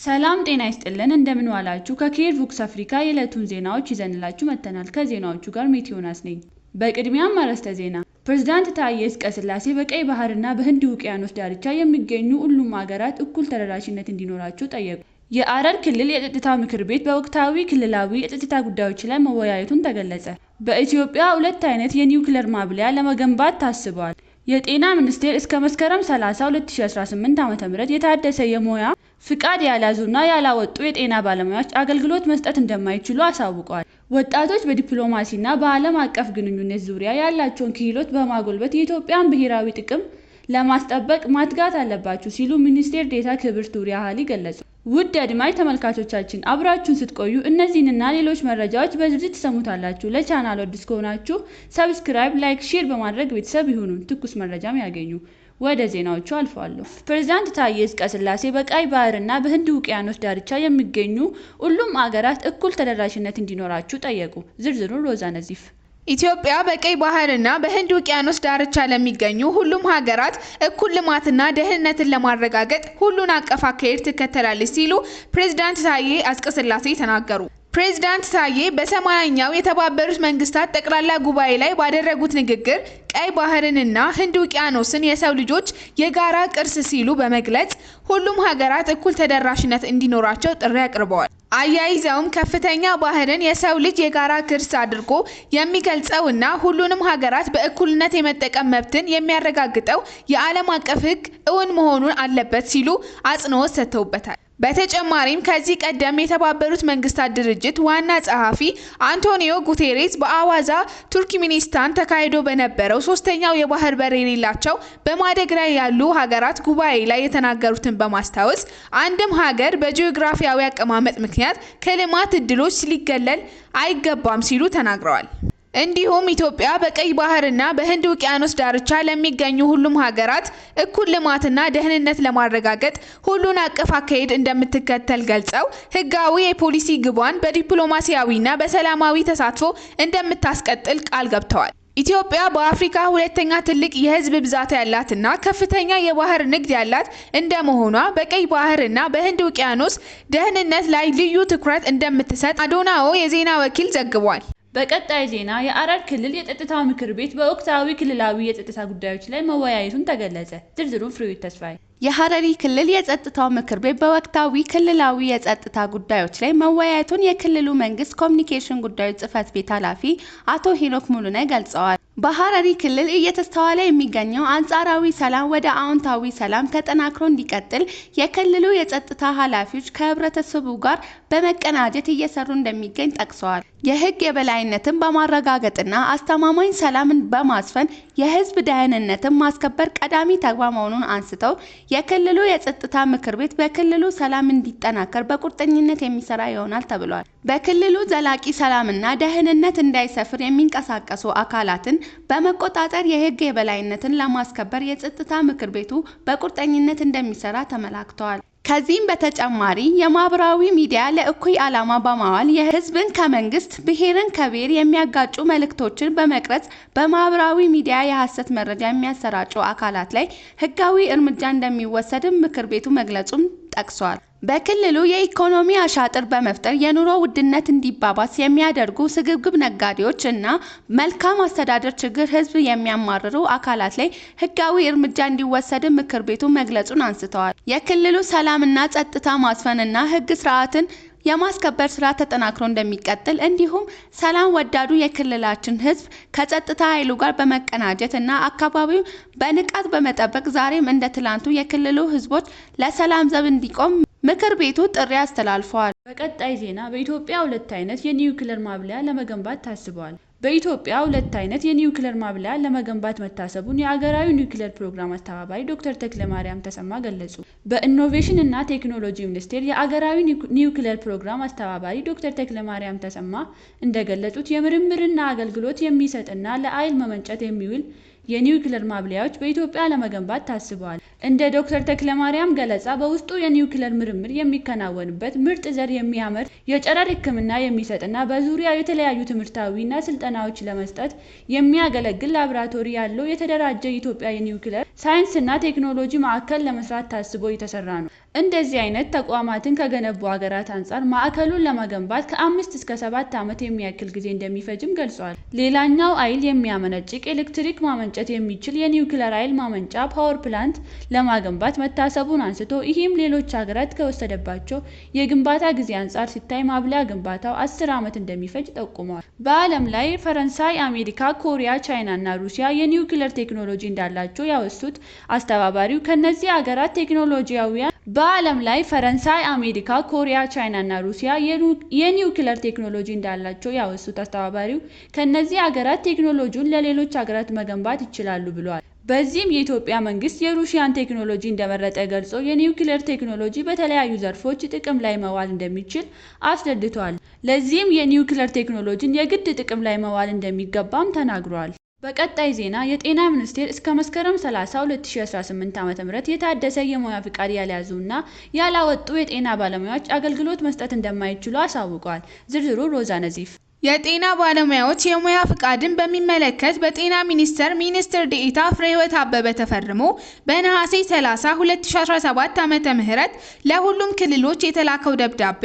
ሰላም ጤና ይስጥልን፣ እንደምን ዋላችሁ? ከኬር ቮክስ አፍሪካ የዕለቱን ዜናዎች ይዘንላችሁ መጥተናል። ከዜናዎቹ ጋር ሜትዮናስ ነኝ። በቅድሚያም አርዕስተ ዜና። ፕሬዝዳንት ታዬ አጽቀሥላሴ በቀይ ባህርና በህንድ ውቅያኖስ ዳርቻ የሚገኙ ሁሉም ሀገራት እኩል ተደራሽነት እንዲኖራቸው ጠየቁ። የሐረር ክልል የጸጥታ ምክር ቤት በወቅታዊ ክልላዊ የጸጥታ ጉዳዮች ላይ መወያየቱን ተገለጸ። በኢትዮጵያ ሁለት አይነት የኒውክለር ማብላያ ለመገንባት ታስቧል። የጤና ሚኒስቴር እስከ መስከረም 30 2018 ዓ.ም የታደሰ የሙያ ፍቃድ ያልያዙና ያላወጡ የጤና ባለሙያዎች አገልግሎት መስጠት እንደማይችሉ አሳውቋል። ወጣቶች በዲፕሎማሲና በዓለም አቀፍ ግንኙነት ዙሪያ ያላቸውን ክህሎት በማጎልበት የኢትዮጵያን ብሔራዊ ጥቅም ለማስጠበቅ ማትጋት አለባቸው ሲሉ ሚኒስትር ዴኤታ ክብርት ኑሪያ አሊ ገለጹ። ውድ አድማጭ ተመልካቾቻችን፣ አብራችሁን ስትቆዩ እነዚህንና ሌሎች መረጃዎች በዝርዝር ትሰሙታላችሁ። ለቻናሉ አዲስ ከሆናችሁ subscribe፣ like፣ share በማድረግ ቤተሰብ ይሁኑ፣ ትኩስ መረጃም ያገኙ። ወደ ዜናዎቹ አልፈዋለሁ። ፕሬዝዳንት ታዬ አጽቀሥላሴ በቀይ ባህርና በህንድ ውቅያኖስ ዳርቻ የሚገኙ ሁሉም አገራት እኩል ተደራሽነት እንዲኖራቸው ጠየቁ። ዝርዝሩን ሮዛ ነዚፍ። ኢትዮጵያ በቀይ ባህርና በህንድ ውቅያኖስ ዳርቻ ለሚገኙ ሁሉም ሀገራት እኩል ልማትና ደህንነትን ለማረጋገጥ ሁሉን አቀፍ አካሄድ ትከተላለች ሲሉ ፕሬዝዳንት ታዬ አጽቀሥላሴ ተናገሩ። ፕሬዝዳንት ታዬ በ80ኛው የተባበሩት መንግስታት ጠቅላላ ጉባኤ ላይ ባደረጉት ንግግር ቀይ ባህርንና ህንድ ውቅያኖስን የሰው ልጆች የጋራ ቅርስ ሲሉ በመግለጽ ሁሉም ሀገራት እኩል ተደራሽነት እንዲኖራቸው ጥሪ አቅርበዋል። አያይዘውም ከፍተኛ ባህርን የሰው ልጅ የጋራ ቅርስ አድርጎ የሚገልጸውና ሁሉንም ሀገራት በእኩልነት የመጠቀም መብትን የሚያረጋግጠው የዓለም አቀፍ ሕግ እውን መሆኑን አለበት ሲሉ አጽንኦት ሰጥተውበታል። በተጨማሪም ከዚህ ቀደም የተባበሩት መንግስታት ድርጅት ዋና ጸሐፊ አንቶኒዮ ጉቴሬስ በአዋዛ ቱርክሜኒስታን ተካሂዶ በነበረው ሶስተኛው የባህር በር የሌላቸው በማደግ ላይ ያሉ ሀገራት ጉባኤ ላይ የተናገሩትን በማስታወስ አንድም ሀገር በጂኦግራፊያዊ አቀማመጥ ምክንያት ከልማት እድሎች ሊገለል አይገባም ሲሉ ተናግረዋል። እንዲሁም ኢትዮጵያ በቀይ ባህርና በህንድ ውቅያኖስ ዳርቻ ለሚገኙ ሁሉም ሀገራት እኩል ልማትና ደህንነት ለማረጋገጥ ሁሉን አቀፍ አካሄድ እንደምትከተል ገልጸው ህጋዊ የፖሊሲ ግቧን በዲፕሎማሲያዊና በሰላማዊ ተሳትፎ እንደምታስቀጥል ቃል ገብተዋል። ኢትዮጵያ በአፍሪካ ሁለተኛ ትልቅ የህዝብ ብዛት ያላትና ከፍተኛ የባህር ንግድ ያላት እንደመሆኗ በቀይ ባህርና በህንድ ውቅያኖስ ደህንነት ላይ ልዩ ትኩረት እንደምትሰጥ አዶናኦ የዜና ወኪል ዘግቧል። በቀጣይ ዜና የሐረር ክልል የጸጥታ ምክር ቤት በወቅታዊ ክልላዊ የጸጥታ ጉዳዮች ላይ መወያየቱን ተገለጸ። ዝርዝሩን ፍሬሕይወት ተስፋዬ። የሐረሪ ክልል የጸጥታው ምክር ቤት በወቅታዊ ክልላዊ የጸጥታ ጉዳዮች ላይ መወያየቱን የክልሉ መንግስት ኮሚኒኬሽን ጉዳዮች ጽሕፈት ቤት ኃላፊ አቶ ሄኖክ ሙሉነህ ገልጸዋል። በሐረሪ ክልል እየተስተዋለ የሚገኘው አንጻራዊ ሰላም ወደ አዎንታዊ ሰላም ተጠናክሮ እንዲቀጥል የክልሉ የጸጥታ ኃላፊዎች ከህብረተሰቡ ጋር በመቀናጀት እየሰሩ እንደሚገኝ ጠቅሰዋል። የህግ የበላይነትን በማረጋገጥና አስተማማኝ ሰላምን በማስፈን የህዝብ ደህንነትን ማስከበር ቀዳሚ ተግባር መሆኑን አንስተው የክልሉ የጸጥታ ምክር ቤት በክልሉ ሰላም እንዲጠናከር በቁርጠኝነት የሚሰራ ይሆናል ተብሏል። በክልሉ ዘላቂ ሰላምና ደህንነት እንዳይሰፍር የሚንቀሳቀሱ አካላትን በመቆጣጠር የህግ የበላይነትን ለማስከበር የጸጥታ ምክር ቤቱ በቁርጠኝነት እንደሚሰራ ተመላክተዋል። ከዚህም በተጨማሪ የማህበራዊ ሚዲያ ለእኩይ ዓላማ በማዋል የህዝብን ከመንግስት፣ ብሔርን ከብሔር የሚያጋጩ መልእክቶችን በመቅረጽ በማህበራዊ ሚዲያ የሐሰት መረጃ የሚያሰራጩ አካላት ላይ ህጋዊ እርምጃ እንደሚወሰድም ምክር ቤቱ መግለጹን ጠቅሷል። በክልሉ የኢኮኖሚ አሻጥር በመፍጠር የኑሮ ውድነት እንዲባባስ የሚያደርጉ ስግብግብ ነጋዴዎች እና መልካም አስተዳደር ችግር ህዝብ የሚያማርሩ አካላት ላይ ህጋዊ እርምጃ እንዲወሰድ ምክር ቤቱ መግለጹን አንስተዋል። የክልሉ ሰላምና ጸጥታ ማስፈንና ህግ ስርዓትን የማስከበር ስራ ተጠናክሮ እንደሚቀጥል እንዲሁም ሰላም ወዳዱ የክልላችን ህዝብ ከጸጥታ ኃይሉ ጋር በመቀናጀት እና አካባቢው በንቃት በመጠበቅ ዛሬም እንደ ትላንቱ የክልሉ ህዝቦች ለሰላም ዘብ እንዲቆም ምክር ቤቱ ጥሪ አስተላልፏል። በቀጣይ ዜና በኢትዮጵያ ሁለት አይነት የኒውክለር ማብላያ ለመገንባት ታስቧል። በኢትዮጵያ ሁለት አይነት የኒውክለር ማብላያ ለመገንባት መታሰቡን የአገራዊ ኒውክለር ፕሮግራም አስተባባሪ ዶክተር ተክለማርያም ተሰማ ገለጹ። በኢኖቬሽን እና ቴክኖሎጂ ሚኒስቴር የአገራዊ ኒውክለር ፕሮግራም አስተባባሪ ዶክተር ተክለማርያም ተሰማ እንደገለጹት የምርምርና አገልግሎት የሚሰጥና ለኃይል ማመንጨት የሚውል የኒውክለር ማብላያዎች በኢትዮጵያ ለመገንባት ታስበዋል። እንደ ዶክተር ተክለማርያም ገለጻ በውስጡ የኒውክለር ምርምር የሚከናወንበት፣ ምርጥ ዘር የሚያመርት፣ የጨረር ሕክምና የሚሰጥና በዙሪያው የተለያዩ ትምህርታዊና ስልጠናዎች ለመስጠት የሚያገለግል ላቦራቶሪ ያለው የተደራጀ የኢትዮጵያ የኒውክለር ሳይንስና ቴክኖሎጂ ማዕከል ለመስራት ታስቦ እየተሰራ ነው። እንደዚህ አይነት ተቋማትን ከገነቡ ሀገራት አንጻር ማዕከሉን ለመገንባት ከ5 እስከ 7 ዓመት የሚያክል ጊዜ እንደሚፈጅም ገልጿል። ሌላኛው ኃይል የሚያመነጭ ኤሌክትሪክ ማመንጨት የሚችል የኒውክለር ኃይል ማመንጫ power plant ለማገንባት መታሰቡን አንስቶ፣ ይህም ሌሎች ሀገራት ከወሰደባቸው የግንባታ ጊዜ አንጻር ሲታይ ማብላያ ግንባታው 10 ዓመት እንደሚፈጅ ጠቁሟል። በዓለም ላይ ፈረንሳይ፣ አሜሪካ፣ ኮሪያ፣ ቻይና እና ሩሲያ የኒውክለር ቴክኖሎጂ እንዳላቸው ያወሱት አስተባባሪው ከእነዚህ ሀገራት ቴክኖሎጂያውያን በዓለም ላይ ፈረንሳይ፣ አሜሪካ፣ ኮሪያ፣ ቻይና እና ሩሲያ የኒውክለር ቴክኖሎጂ እንዳላቸው ያወሱት አስተባባሪው ከእነዚህ ሀገራት ቴክኖሎጂውን ለሌሎች ሀገራት መገንባት ይችላሉ ብለዋል። በዚህም የኢትዮጵያ መንግስት የሩሲያን ቴክኖሎጂ እንደመረጠ ገልጾ፣ የኒውክሌር ቴክኖሎጂ በተለያዩ ዘርፎች ጥቅም ላይ መዋል እንደሚችል አስረድቷል። ለዚህም የኒውክሌር ቴክኖሎጂን የግድ ጥቅም ላይ መዋል እንደሚገባም ተናግሯል። በቀጣይ ዜና፣ የጤና ሚኒስቴር እስከ መስከረም 30 2018 ዓ.ም የታደሰ የሙያ ፍቃድ ያልያዙ እና ያላወጡ የጤና ባለሙያዎች አገልግሎት መስጠት እንደማይችሉ አሳውቋል። ዝርዝሩ ሮዛ ነዚፍ። የጤና ባለሙያዎች የሙያ ፍቃድን በሚመለከት በጤና ሚኒስቴር ሚኒስትር ዴኤታ ፍሬህይወት አበበ ተፈርሞ በነሐሴ 30 2017 ዓ.ም. ለሁሉም ክልሎች የተላከው ደብዳቤ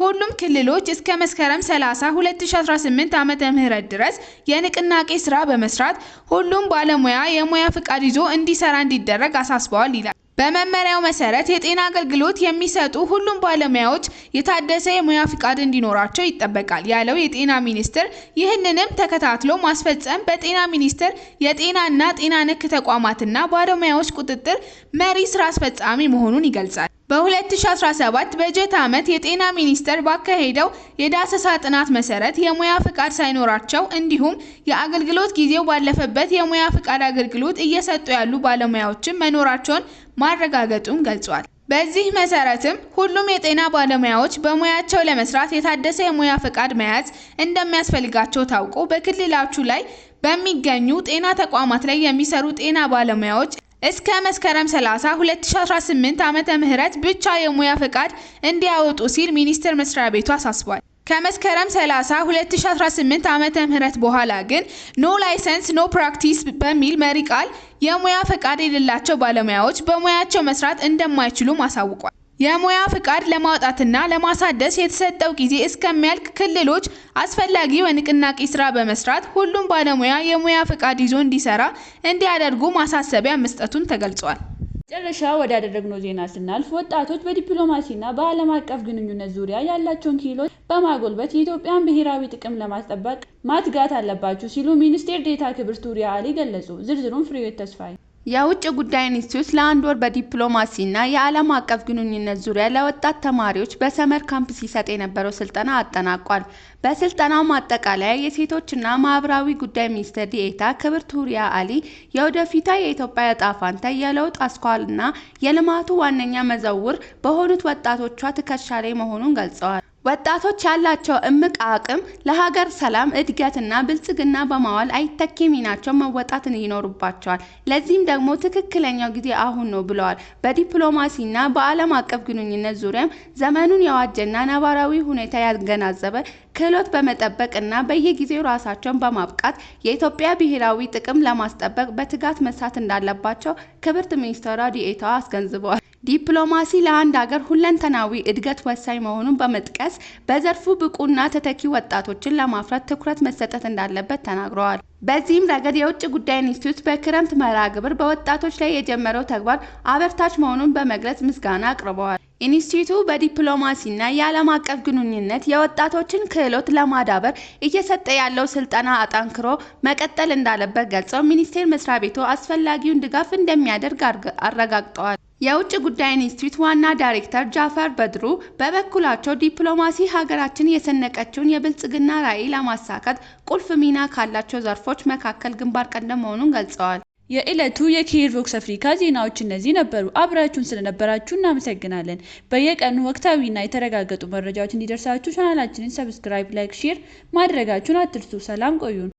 ሁሉም ክልሎች እስከ መስከረም 30 2018 ዓ.ም. ድረስ የንቅናቄ ስራ በመስራት ሁሉም ባለሙያ የሙያ ፍቃድ ይዞ እንዲሰራ እንዲደረግ አሳስበዋል ይላል። በመመሪያው መሰረት የጤና አገልግሎት የሚሰጡ ሁሉም ባለሙያዎች የታደሰ የሙያ ፍቃድ እንዲኖራቸው ይጠበቃል ያለው የጤና ሚኒስቴር፣ ይህንንም ተከታትሎ ማስፈጸም በጤና ሚኒስቴር የጤናና ጤና ነክ ተቋማትና ባለሙያዎች ቁጥጥር መሪ ስራ አስፈጻሚ መሆኑን ይገልጻል። በ2017 በጀት ዓመት የጤና ሚኒስቴር ባካሄደው የዳሰሳ ጥናት መሰረት የሙያ ፍቃድ ሳይኖራቸው እንዲሁም የአገልግሎት ጊዜው ባለፈበት የሙያ ፍቃድ አገልግሎት እየሰጡ ያሉ ባለሙያዎችን መኖራቸውን ማረጋገጡን ገልጿል። በዚህ መሰረትም ሁሉም የጤና ባለሙያዎች በሙያቸው ለመስራት የታደሰ የሙያ ፍቃድ መያዝ እንደሚያስፈልጋቸው ታውቆ፣ በክልላችሁ ላይ በሚገኙ ጤና ተቋማት ላይ የሚሰሩ ጤና ባለሙያዎች እስከ መስከረም 30 2018 ዓ.ም. ብቻ የሙያ ፍቃድ እንዲያወጡ ሲል ሚኒስቴር መስሪያ ቤቱ አሳስቧል። ከመስከረም 30 2018 ዓ.ም. በኋላ ግን "no license, no practice" በሚል መሪ ቃል የሙያ ፈቃድ የሌላቸው ባለሙያዎች በሙያቸው መስራት እንደማይችሉ አሳውቋል። የሙያ ፍቃድ ለማውጣትና ለማሳደስ የተሰጠው ጊዜ እስከሚያልቅ ክልሎች አስፈላጊው የንቅናቄ ስራ በመስራት ሁሉም ባለሙያ የሙያ ፍቃድ ይዞ እንዲሰራ እንዲያደርጉ ማሳሰቢያ መስጠቱን ተገልጿል። መጨረሻ ወዳደረግነው ዜና ስናልፍ፣ ወጣቶች በዲፕሎማሲና በዓለም አቀፍ ግንኙነት ዙሪያ ያላቸውን ክህሎት በማጎልበት የኢትዮጵያን ብሔራዊ ጥቅም ለማስጠበቅ ማትጋት አለባቸው ሲሉ ሚኒስትር ዴኤታ ክብርት ሁሪያ አሊ ገለጹ። ዝርዝሩን ፍሬህይወት ተስፋዬ። የውጭ ጉዳይ ኢንስቲትዩት ለአንድ ወር በዲፕሎማሲና የዓለም አቀፍ ግንኙነት ዙሪያ ለወጣት ተማሪዎች በ summer camp ሲሰጥ የነበረው ስልጠና አጠናቋል። በስልጠናው ማጠቃለያ የሴቶችና ማህበራዊ ጉዳይ ሚኒስትር ዴኤታ ክብርት ሁሪያ አሊ የወደፊቷ የኢትዮጵያ ዕጣ ፈንታ የለውጥ አስኳልና የልማቱ ዋነኛ መዘውር በሆኑት ወጣቶቿ ትከሻ ላይ መሆኑን ገልጸዋል። ወጣቶች ያላቸው እምቅ አቅም ለሀገር ሰላም፣ እድገትና ብልጽግና በማዋል አይተኬ ሚናቸውን መወጣት ይኖርባቸዋል። ለዚህም ደግሞ ትክክለኛው ጊዜ አሁን ነው ብለዋል። በዲፕሎማሲና በዓለም አቀፍ ግንኙነት ዙሪያም ዘመኑን የዋጀና ነባራዊ ሁኔታ ያገናዘበ ክህሎት በመጠበቅ እና በየጊዜው ራሳቸውን በማብቃት የኢትዮጵያ ብሔራዊ ጥቅም ለማስጠበቅ በትጋት መስራት እንዳለባቸው ክብርት ሚኒስትር ዴኤታዋ አስገንዝበዋል። ዲፕሎማሲ ለአንድ ሀገር ሁለንተናዊ እድገት ወሳኝ መሆኑን በመጥቀስ፣ በዘርፉ ብቁና ተተኪ ወጣቶችን ለማፍራት ትኩረት መሰጠት እንዳለበት ተናግረዋል። በዚህም ረገድ የውጭ ጉዳይ ኢንስቲትዩት በክረምት መርሃ ግብር በወጣቶች ላይ የጀመረው ተግባር አበረታች መሆኑን በመግለጽ ምስጋና አቅርበዋል። ኢንስቲትዩቱ በዲፕሎማሲና የዓለም አቀፍ ግንኙነት የወጣቶችን ክህሎት ለማዳበር እየሰጠ ያለው ስልጠና አጠናክሮ መቀጠል እንዳለበት ገልጸው፣ ሚኒስቴር መስሪያ ቤቱ አስፈላጊውን ድጋፍ እንደሚያደርግ አረጋግጠዋል። የውጭ ጉዳይ ኢንስቲትዩት ዋና ዳይሬክተር ጃፈር በድሩ በበኩላቸው፣ ዲፕሎማሲ ሀገራችን የሰነቀችውን የብልጽግና ራዕይ ለማሳካት ቁልፍ ሚና ካላቸው ዘርፎች መካከል ግንባር ቀደም መሆኑን ገልጸዋል። የዕለቱ የኬር ቮክስ አፍሪካ ዜናዎች እነዚህ ነበሩ። አብራችሁን ስለነበራችሁ እናመሰግናለን። በየቀኑ ወቅታዊና የተረጋገጡ መረጃዎች እንዲደርሳችሁ ቻናላችንን subscribe፣ like፣ share ማድረጋችሁን አትርሱ። ሰላም ቆዩን።